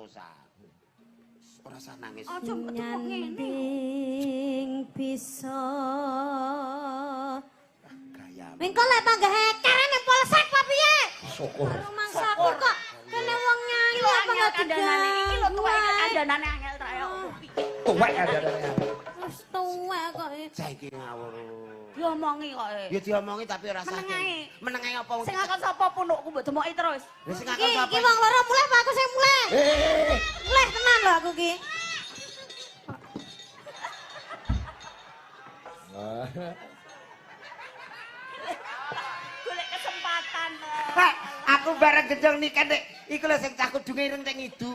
Rosa. Ora usah nangis. Aja mbok tepuk ngene. Nyanding bisa. Gaya. Mengko lek panggah kere ning polsek apa piye? Syukur. Rumangsaku kok kene wong nyanyi Iki lho apa angel nggak kandhanane iki lho tuwek iki digawe. Kandhanane angel ta ya. Tuwek kandhanane. Wis tuwek kok. Saiki ngawur. Diomongi kok. E. Ya diomongi tapi ora usah. Meneng ae. Meneng ae apa wong. Sing ngakon sapa punukku mbok demoki terus. Lah sing ngakon Iki sapa? iki wong loro mulih apa aku sing mulih? Eh. Mulih tenan lho aku ki. Golek kesempatan. Pak, aku bareng gendong niken nek iku lho sing cah kudunge ireng nek ngidu.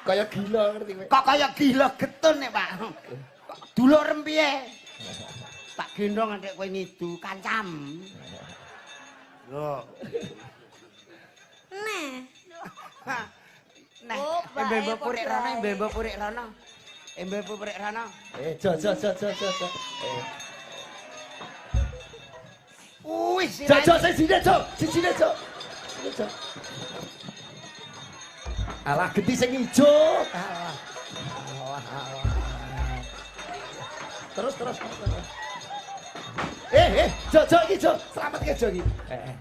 Kaya gila ngerti kowe. Kok kaya gila getun nek, Pak. Kok dulur piye? Pak gendong nek kowe ngidu kancam. Lho. Neh. Nah, Oh, bae, embe-embe purik padha rono, ae. embe-embe purik rono. Embe-embe purik rono. Eh, jo jo jo jo jo. Jo. Eh. Wih, Jo jo sing sine jo, sing sine jo. Sine jo. Alah genti sing ijo. Alah. Alah alah. Terus terus terus. Eh eh, jo jo iki jo, selamat ke jo iki. Eh. Eh.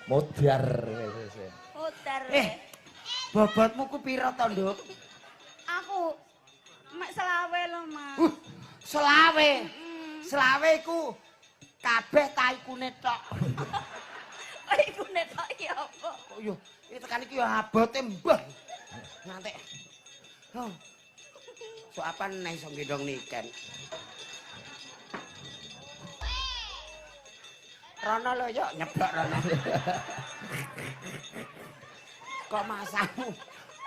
Modar. Modar. Eh, bobotmu ku piro to, Nduk? Aku mek selawe lho, Mas. Selawe. Selawe iku kabeh taikune tok. Oh, iku nek tok iki apa? Kok yo iki tekan iki yo abote mbah. Ngantek. Oh. Sok apa neh iso gendong niken. Rono lho yo nyeblok rono. Kok masamu?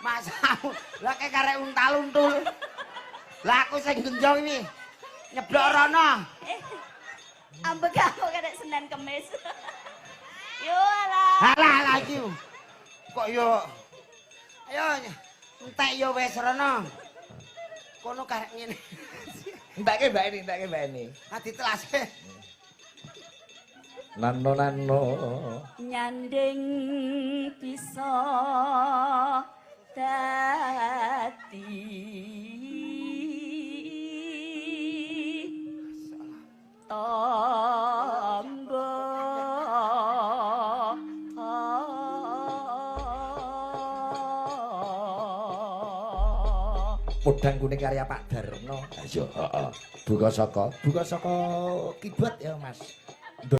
Masamu. Lah kek karek untal-untul. Lah aku sing gendong iki. Nyeblok rono. Eh. Ambek aku karek Senin Kemis. Yo alah. Alah alah iki. Kok yo ayo entek yo wis rono. Kono karek ngene. Entake Mbak ini, entake Mbak ini. Ha ditelase. Nano nano. Nyanding bisa dadi tombo. Podang kuning karya Pak Darno. Ayo, heeh. Buka saka keyboard ya, Mas.